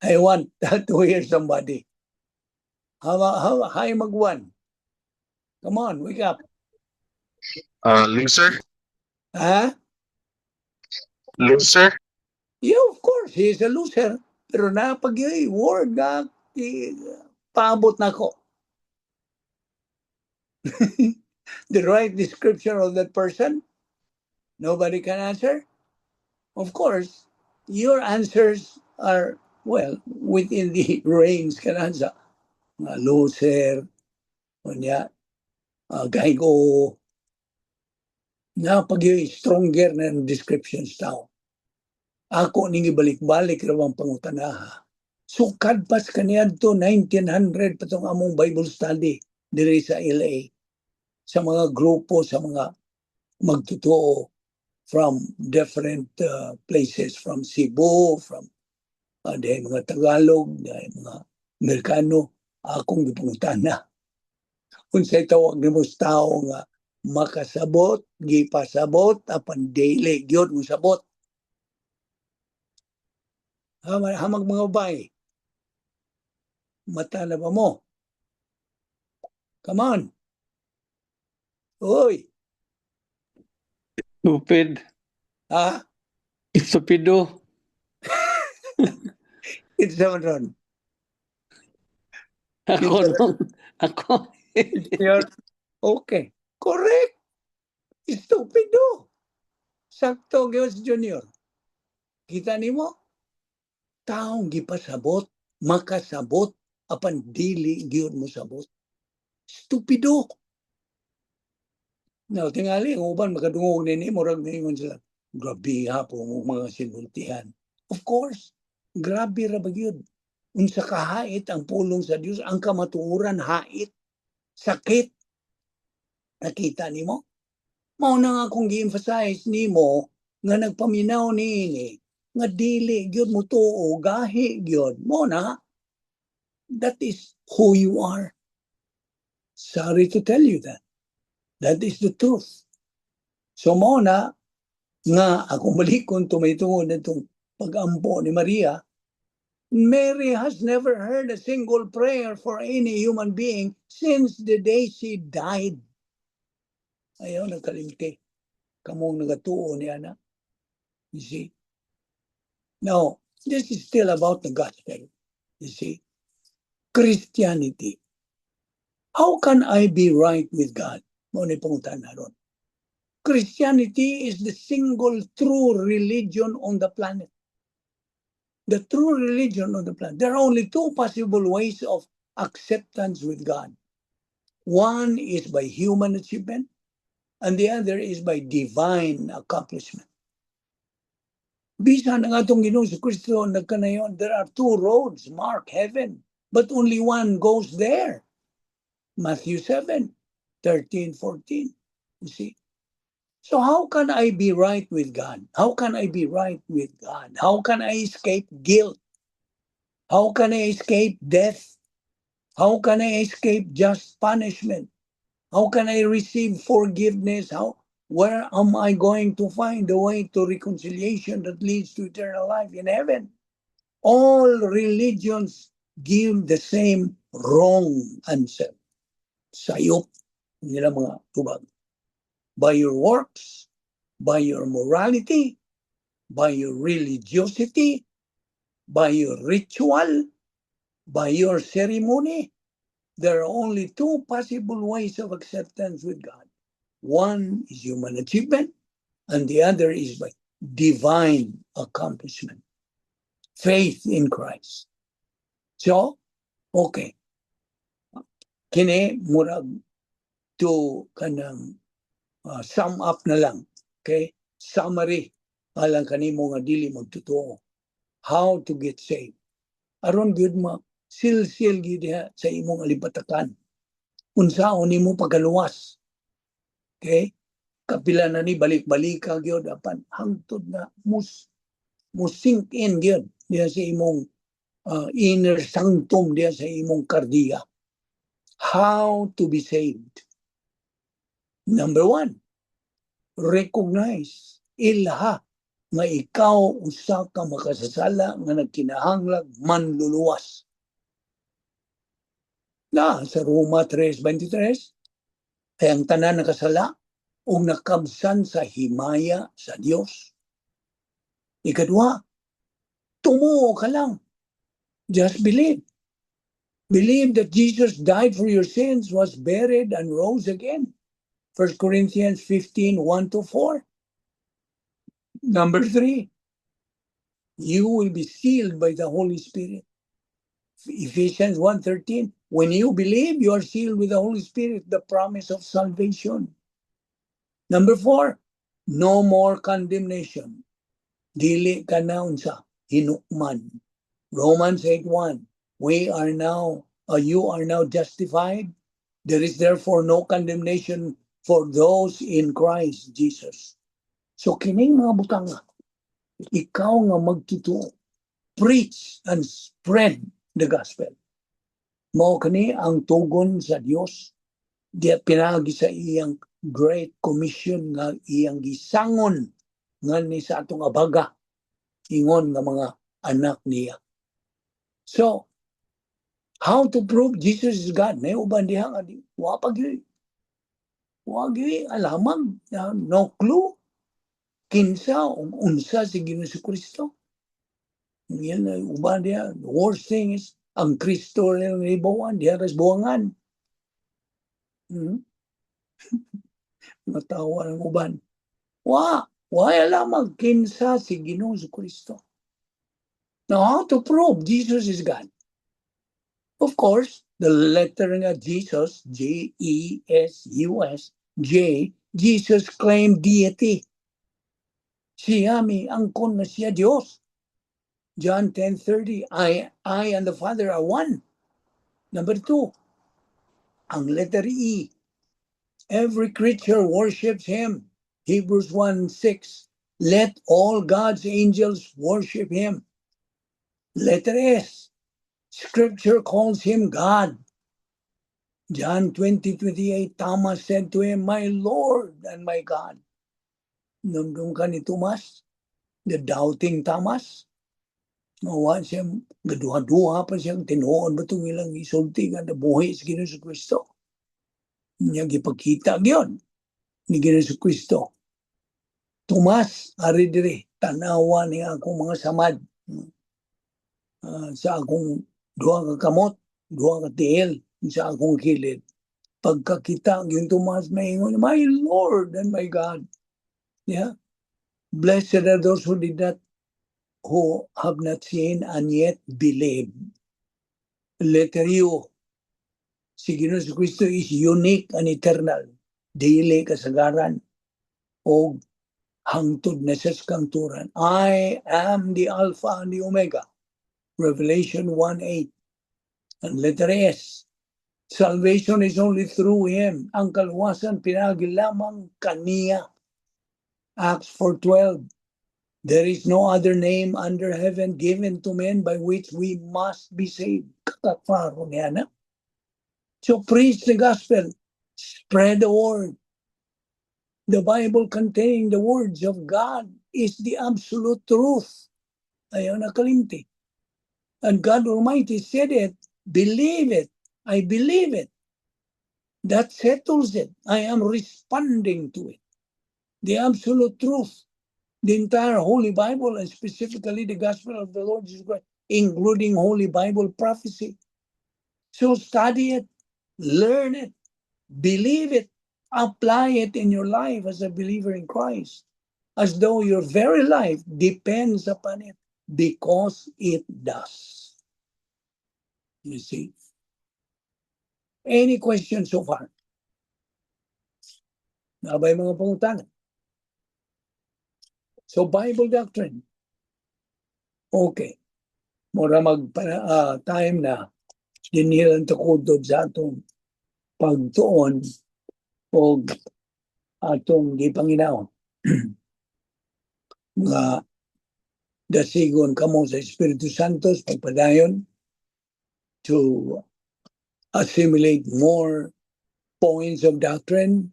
I want to hear somebody. How, hi, magwan. Come on, wake up. Loser? Ha? Loser? Yeah, of course, he is a loser. Pero napag word nga, paabot na ko. The right description of that person? Nobody can answer? Of course, your answers are, well, within the range kanang sa mga loser, unya, gaygo, napag stronger na descriptions tao. Ako ning ibalik-balik ra ang pangutanaha. Sukad pas kaniadto 1900 pa tong among Bible study diri sa LA, sa mga grupo, sa mga magtotoo from different places, from Cebu, from dahil mga Tagalog, dahil mga Amerikano, akong gipangutana. Unsay tawag nimo sa tao nga makasabot, gipasabot, apan dili gyud mosabot? Hamag mga babae. Mata na ba mo? Come on. Uy, Stupid. Ha? Estupido. It's naman ron. Ako nung, ako. Okay. Correct. Estupido. Sakto gyud si Junior. Kita nimo? Taong gipasabot, makasabot, apan dili gyud mo sabot. Stupido. Now, tingali, ang uban makadungog nini, murag ningon sila, "Grabe ha po mga sinultihan." Of course, grabe ra ba gyud. Unsa kahait ang pulong sa Dios, ang kamatuoran hait, sakit. Nakita nimo? Mao na nga akong gi-emphasize nimo nga nagpaminaw niini nga dili gyud mo tuo, gahi gyud mo na. That is who you are. Sorry to tell you that. That is the truth. So mao na nga akong balikon to may tungod nitong pag-ampo ni Maria. Mary has never heard a single prayer for any human being since the day she died. Ayaw nagkalimti. Kamong nagatuo niya na. You see? Now, this is still about the gospel. You see? Christianity. How can I be right with God? Mao ni pangutana ron. Christianity is the single true religion on the planet. The true religion on the planet. There are only two possible ways of acceptance with God. One is by human achievement, and the other is by divine accomplishment. Bisan ang atong Ginoong Kristo nagkanayon, there are two roads mark heaven, but only one goes there. Matthew 7, 13, 14. You see? So how can I be right with God? How can I be right with God? How can I escape guilt? How can I escape death? How can I escape just punishment? How can I receive forgiveness? How where am I going to find the way to reconciliation that leads to eternal life in heaven? All religions give the same wrong answer. Sayop nila mga tubag. By your works, by your morality, by your religiosity, by your ritual, by your ceremony. There are only two possible ways of acceptance with God. One is human achievement, and the other is by divine accomplishment. Faith in Christ. So, okay. Kini murag to kanang sum up na lang. Okay? Summary alang kanimo nga dili magtotoo. How to get saved. Aron gyud ma silsil gyud diha sa imong alipatakan. Unsaon nimo pagkaluwas. Okay? Kapila na ni balik-balika gyud apan hangtod na mus mo sink in gyud diha sa imong inner sanctum, diha sa imong kardiya. How to be saved? Number one, recognize, ilha nga ikaw usa ka makasasala nga nagkinahanglag manluluwas. Na sa Roma 3:23 ay ang tanan nakasala ug nakabsan sa himaya sa Dios. Ikadua, tumuo ka lang. Just believe. Believe that Jesus died for your sins, was buried, and rose again. 1 Corinthians 15, 1 to 4. Number three, you will be sealed by the Holy Spirit. Ephesians 1:13. When you believe, you are sealed with the Holy Spirit, the promise of salvation. Number four, no more condemnation. Dili ka na unsa, hinukman. Romans 8:1. We are now, you are now justified. There is therefore no condemnation for those in Christ Jesus. So kining mga butang, ikaw nga magtutuo, preach and spread the gospel. Mao kani ang tugon sa Dios diya pinaagi sa iyang Great Commission nga iyang gisangon nganhi sa atong abaga ingon nga mga anak niya. So, how to prove Jesus is God? May uban diha nga di wa pa gyud. Wa gyud alamag, no clue kinsa ug unsa si Ginoong Kristo. Yan ay uban diha. The worst thing is ang Kristo rin ibawan diha ras buwangan. Matawa ng uban. Wa alamag kinsa si Ginoong Kristo. Now, how to prove Jesus is God? Of course, the letter nga Jesus, J-E-S-U-S, J Jesus claimed deity. Siya miangkon na siya Diyos. John 10:30, I and the Father are one. Number two, ang letter E, every creature worships him. Hebrews 1:6, let all God's angels worship him. Letter S, Scripture calls him God. John 20:28, Thomas said to him, "My Lord and my God." Hinumdom ka ni Tomas, the doubting Thomas. Nawa siya, gaduha-duha pa siya, tinuon ba itong ilang isulti nga nabuhi sa Ginoong Kristo? Niya gipakita gyud ni Ginoong Kristo. "Tomas, ari diri, tanawa ni akong mga samad sa akong duha ka kamot, duha ka tiil, sa akong kilid." Pagkakita yung Tomas, maingon, "My Lord and my God." Yeah. Blessed are those who have not seen and yet believe. Letter U, si Ginoong Kristo is unique and eternal. Dili kasagaran o hangtod na sa kangturan. "I am the Alpha and the Omega." Revelation 1:8. And letter S, salvation is only through Him. Ang kaluwasan pinaagi lamang kaniya. Acts 4:12. There is no other name under heaven given to men by which we must be saved. Kakaklaro niya na. So preach the gospel. Spread the word. The Bible containing the words of God is the absolute truth. Ayaw na kalimti. And God Almighty said it, believe it. I believe it. That settles it. I am responding to it. The absolute truth. The entire Holy Bible and specifically the Gospel of the Lord Jesus Christ, including Holy Bible prophecy. So study it, learn it, believe it, apply it in your life as a believer in Christ, as though your very life depends upon it, because it does. You see? Any questions so far? Naa bay mga pangutana? So, Bible doctrine. Okay. Mura mag time na dinhi lang ta kutob sa atong pagtuon o atong gipanginaon nga dasigon kamo sa Espiritu Santo sa pagpadayon to assimilate more points of doctrine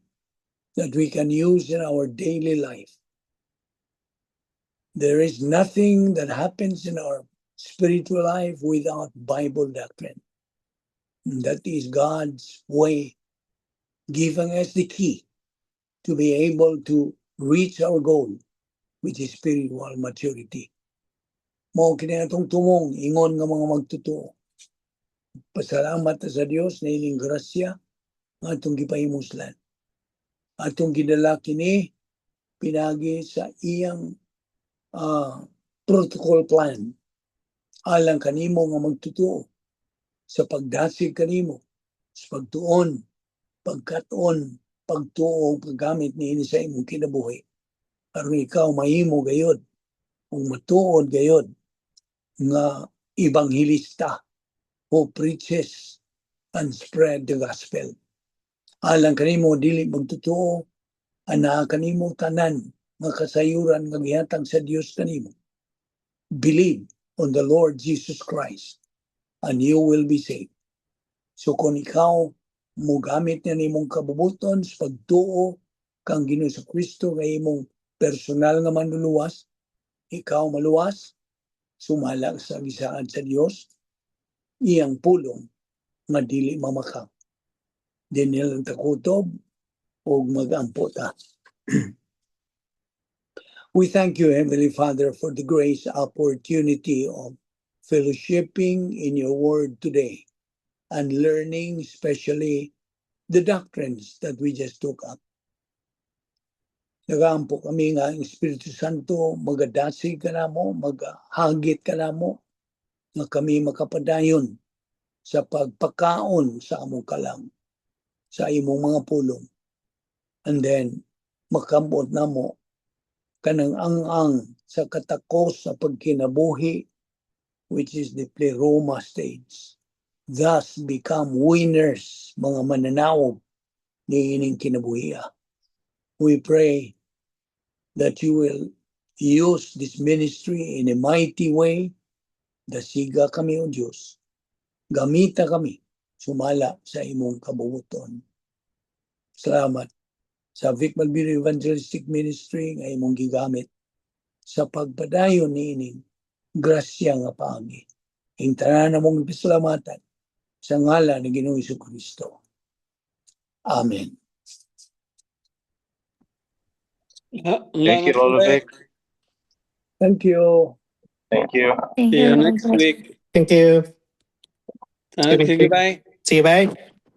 that we can use in our daily life. There is nothing that happens in our spiritual life without Bible doctrine. That is God's way, giving us the key to be able to reach our goal, which is spiritual maturity. Mao kini atong tumong ingon nga mga magtotoo. Pasalamat ta sa Dios na ining grasya nga atong gipahimuslan. Atong gidala kini pinagi sa iyang protocol plan alang kanimo nga magtotoo sa pagdasig kanimo sa pagtuon, pagkat-on, pagtuo, paggamit niini sa imong kinabuhi aron ikaw mahimo gayod ug matuod gayod nga ebanghelista who preaches and spread the gospel. Alang kanimo dili magtotoo, anaa kanimo tanan nga kasayuran nga gihatag sa Dios kanimo. Believe on the Lord Jesus Christ and you will be saved. So kung ikaw mogamit niya nimong kabubuton sa pagtuo kang Ginoo sa Kristo nga imong personal nga manluluwas, ikaw maluwas sumala sa gisaad sa Dios, iyang pulong nga dili mamakak. Dinhi lang ta kutob ug magampo ta. We thank you, Heavenly Father, for the grace opportunity of fellowshipping in your word today and learning especially the doctrines that we just took up. Nagaampo kami nga ang Espiritu Santo magadasig kanamo, maghagit kanamo, nga kami makapadayon sa pagpakaon sa among kalam, sa imong mga pulong. And then Makamot namo kanang ang-ang sa katakos sa pagkinabuhi, which is the pleroma stage. Thus become winners, mga mananawog niining kinabuhia. We pray that you will use this ministry in a mighty way. Dasiga kami, O Diyos. Gamita kami sumala sa imong kabubuton. Salamat sa Vic Malvino Evangelistic Ministry nga imong gigamit sa pagpadayon niining grasya nga paagi. Ing tanan namong ipasalamatan sa ngalan ni Ginoong Kristo. Amen. Thank you, Lolo Vic. Thank you. Thank you. Thank See you you. next week. Thank you. Okay, bye. See you, bye.